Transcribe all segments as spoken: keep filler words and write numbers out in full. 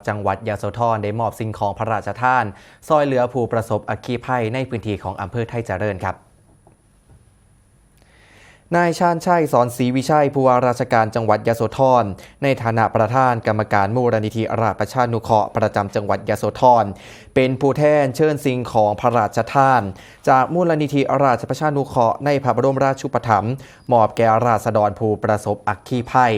จังหวัดยโสธรได้มอบสิ่งของพระราชทาน ซอยเหลือผู้ประสบอัคคีภัยในพื้นที่ของอำเภอไทยเจริญครับ นายชาญชัย สอนศรีวิชัย ผู้ว่าราชการจังหวัดยโสธร ในฐานะประธานกรรมการมูลนิธิราชประชานุเคราะห์ประจำจังหวัดยโสธร เป็นผู้แทนเชิญสิ่งของพระราชทาน จากมูลนิธิราชประชานุเคราะห์ในพระบรมราชูปถัมภ์ มอบแก่ราษฎรผู้ประสบอัคคีภัย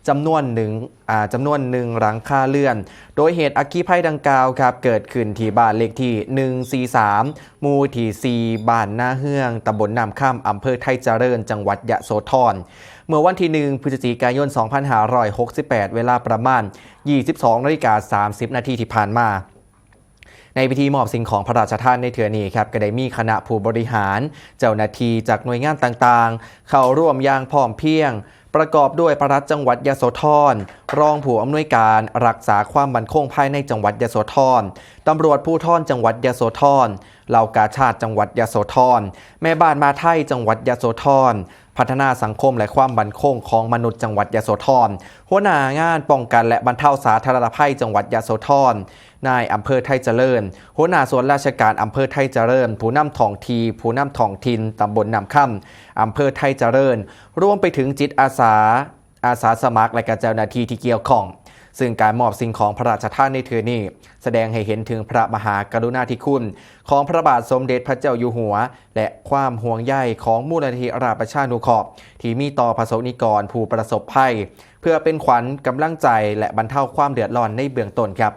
จำนวนหนึ่ง อ่า จำนวนหนึ่งหลังคาเรือน โดยเหตุอัคคีภัยดังกล่าวครับ เกิดขึ้นที่บ้านเลขที่ หนึ่งสี่สาม หมู่ที่ สี่ บ้านนาเฮือง ตำบลน้ำคำ อำเภอไทยเจริญ จังหวัดยโสธร เมื่อวันที่ หนึ่ง พฤศจิกายน สองพันห้าร้อยหกสิบแปด เวลาประมาณ ยี่สิบสองนาฬิกาสามสิบนาทีที่ผ่านมา ในพิธีมอบสิ่งของพระราชทานในเทื่อนี้ครับ ก็ได้มีคณะผู้บริหาร เจ้าหน้าที่จากหน่วยงานต่างๆ เข้าร่วมอย่างพร้อมเพรียง ประกอบด้วยปลัดจังหวัดยโสธร รองผู้อำนวยการรักษาความมั่นคงภายในจังหวัดยโสธร ตำรวจภูธรจังหวัดยโสธร เหล่ากาชาดจังหวัดยโสธร แม่บ้านมหาดไทยจังหวัดยโสธร พัฒนาสังคมและความมั่นคงของมนุษย์จังหวัดยโสธร หัวหน้างานป้องกันและบรรเทาสาธารณภัยจังหวัดยโสธร นายอำเภอไทยเจริญ หัวหน้าส่วนราชการอำเภอไทยเจริญ ผู้นำท้องที่ ผู้นำท้องถิ่นตำบลน้ำคำ อำเภอไทยเจริญ รวมไปถึงจิตอาสา อาสาสมัคร และก็เจ้าหน้าที่ที่เกี่ยวข้อง ซึ่งการมอบสิ่งของพระราชทานในเทื่อนี้ แสดงให้เห็นถึงพระมหากรุณาธิคุณของพระบาทสมเด็จพระเจ้าอยู่หัว และความห่วงใยของมูลนิธิราชประชานุเคราะห์ ที่มีต่อประสบนิกรผู้ประสบภัย เพื่อเป็นขวัญกำลังใจและบรรเทาความเดือดร้อนในเบื้องต้นครับ